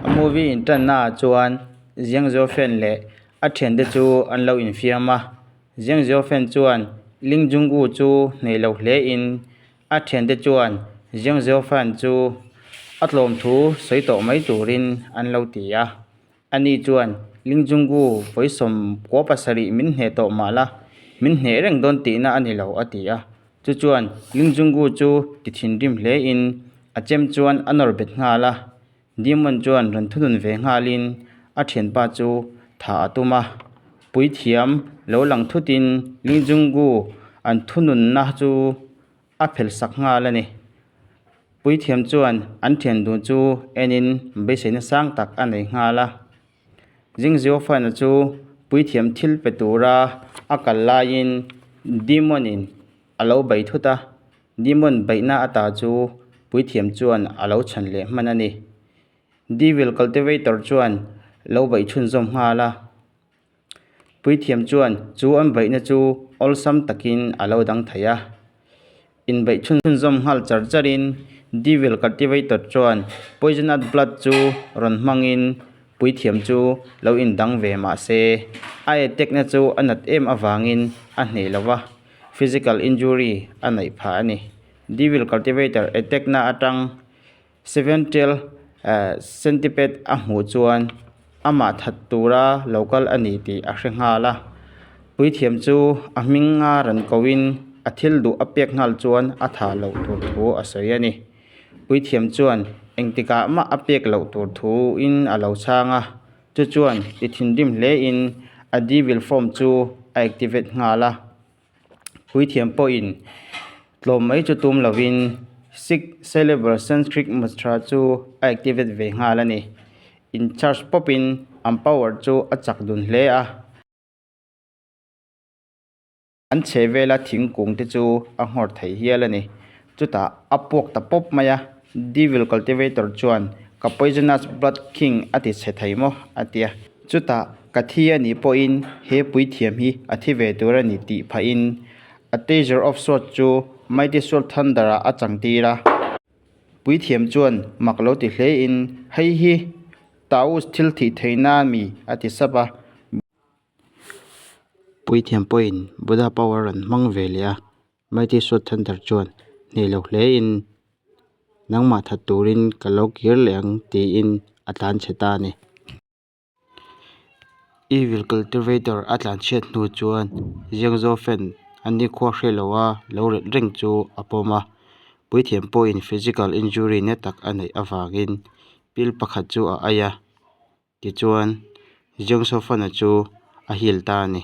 A movie inṭannaah chuan Jiang Zhuofen leh a ṭhiante chu an lo infiam a. Jiang Zhuofen chuan Ling Junggu chu hneh lo hlein a ṭhiante chuan Jiang Zhuofen chu a tlawm thu sawi tawh mai turin an lo ti a. Ani chuan, Ling Junggu, vawi 97 min hneh tawh mah la, min hneh reng dawn tihna a ni lo, a ti a. Chu chuan Ling Junggu chu ti thinrim hlein a chem chuan a nawr bet nghal a. Demon chuan rawn thunun ve nghalin a thianpa chu thah a tum a. Puithiam lo lang thutin Ling Junggu an thununna chu a phelh sak nghal a ni. Puithiam chuan an thian dun chu enin beiseina sang tak a nei nghal a. Zingziofana chu puithiam thil pe tura a kal laiin Demon in a lo bei thut a, Demon beihna ata chu puithiam chuan a lo chhan leh hman a ni. Devil Cultivator chuan lo beih chhunzawm nghal a. Puithiam chuan chu an beihna chu awlsam takin a lo dang thei a. Inbeih chhunzawm nghal char charin Devil Cultivator chuan Poisonous Blood chu rawn hmangin puithiam chu lo indang ve mah se, a attack-na chu a nat em avangin a hneh lo va, physical injury a neih phah a ni. Devil Cultivator attack-na atang Seven Tail Centipede a hmuh chuan amah that tura lo kal a ni tih a hre nghal a. Puithiam chu a hming a rawn kohin a thil duh a pek nghal chuan a thah loh tur thu a sawi a ni. Puithiam chuan engtikah mah a pek loh tur thuin a lo chhang a, chu chuan ti thinrim hlein a devil form chu a activate nghal a. Puithiam pawhin tlawm mai chu tum lovin Sikh Celebral Sanskrit Mudra chu a activate ve nghal a ni. In charge pawpin an power chu a chak dun hle a. An chheh vela thingkung te chu a nghawr thei hial a ni. Chutah a puak ta pawp mai a, Devil Cultivator chuan ka Poisonous Blood King a ti chhe thei maw? a ti a. Chutah ka thi a nih pawhin he puithiam hi a thi ve tur a ni tih phahin a Taser of Sword chu Mighty Sword Thunder ah a changtir a. Puithiam chuan mak lo ti hlein, Hei hi Taoist thil thih theihna a mi? a ti sap a. Puithiam pawhin Buddha power an hmang ve leh a, Mighty Sword Thunder chuan hneh lo hlein nangmah that turin ka lo kir leh ang tiin a tlan chhe ta a ni. Evil Cultivator a tlan chhiat hnu chuan Jiangzhou fan a nikhua hre lo a lo relh reng chu a pawm a, puithiam pawhin physical injury na tak a neih avangin pil pakhat chu a ai a, tichuan Jiangzhou fan-a chu a heal ta a ni.